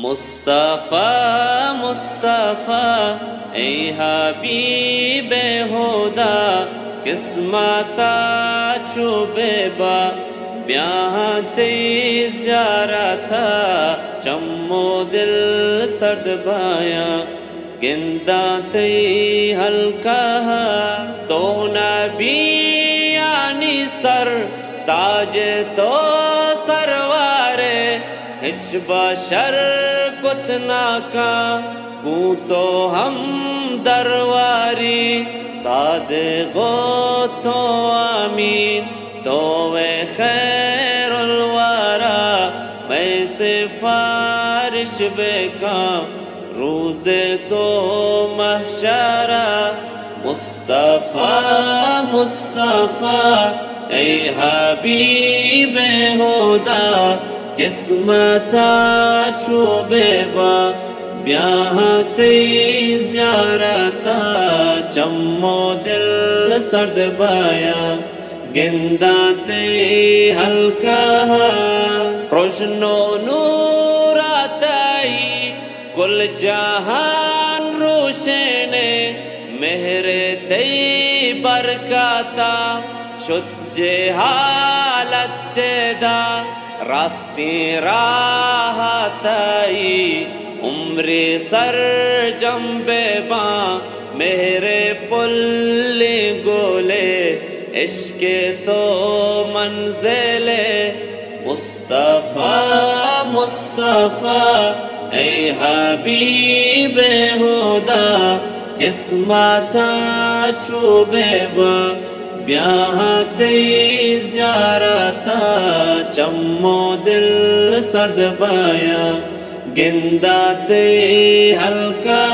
مصطفی، مصطفی، اے حبیب ہدا، قسمتا چو بے با، بیاہاں تئی زیارتا، چم و دل سرد بایاں، گنداں تئی حلقہ۔ تو نبیانی سر تاج، تو سروارے، ہچ بشر کت ناکاں، گوں تو ہم درواری، صادق و تو امین، تو اے خیر الورا، مئے سفارش بکاں، روز تو محشرا۔ مصطفی، مصطفی، اے حبیب ہدا، قسمتا چو بے با، بیاہاں تئی زیارتا، چم و دل سرد بایاں، گنداں تئی حلقہ۔ رژن و نورا تئی کل جہان روشنے، مہر تئی برکتا شد جہالت چدا، راستیں راہ تئی عمر سرجم بباں، مہر پلیں گلے، عشق تو منزلے۔ مصطفی، مصطفی، اے حبیب ہدا، قسمتا چو بے با، بیاہاں تئی زیارتا، چم و دل سرد بایاں، گنداں تئی حلقہ۔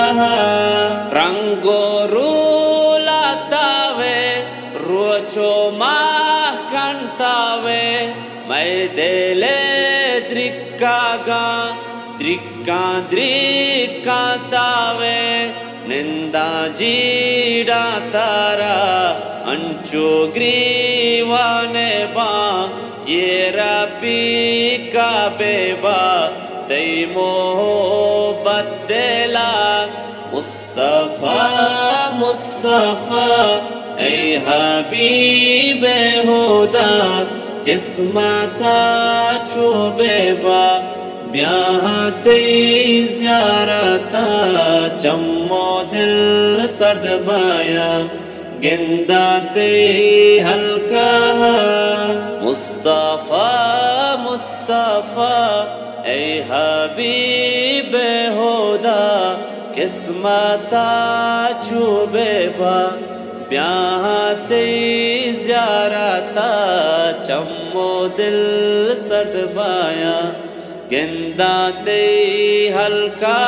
رنگ و رولا تاوے، روچ و ماہ کنتاوے، مئے دل ءِ درکاگاں، درکاں درکاں تاوے، ننداں جیڑاں تارا، انچو گریوان باں، یہ ربی کا بے با، تئی محبت دلا۔ مصطفی، مصطفی، اے حبیب ہدا، قسمتا چو بے با، بیاہاں تئی زیارتا، چم و دل سرد بایاں، گنداں تئی حلقہ۔ مصطفی، مصطفی، اے حبیب ہدا، قسمتا چو بے با، بیاہاں تئی زیارتا، چم و دل سرد بایاں، گنداں تئی حلقہ۔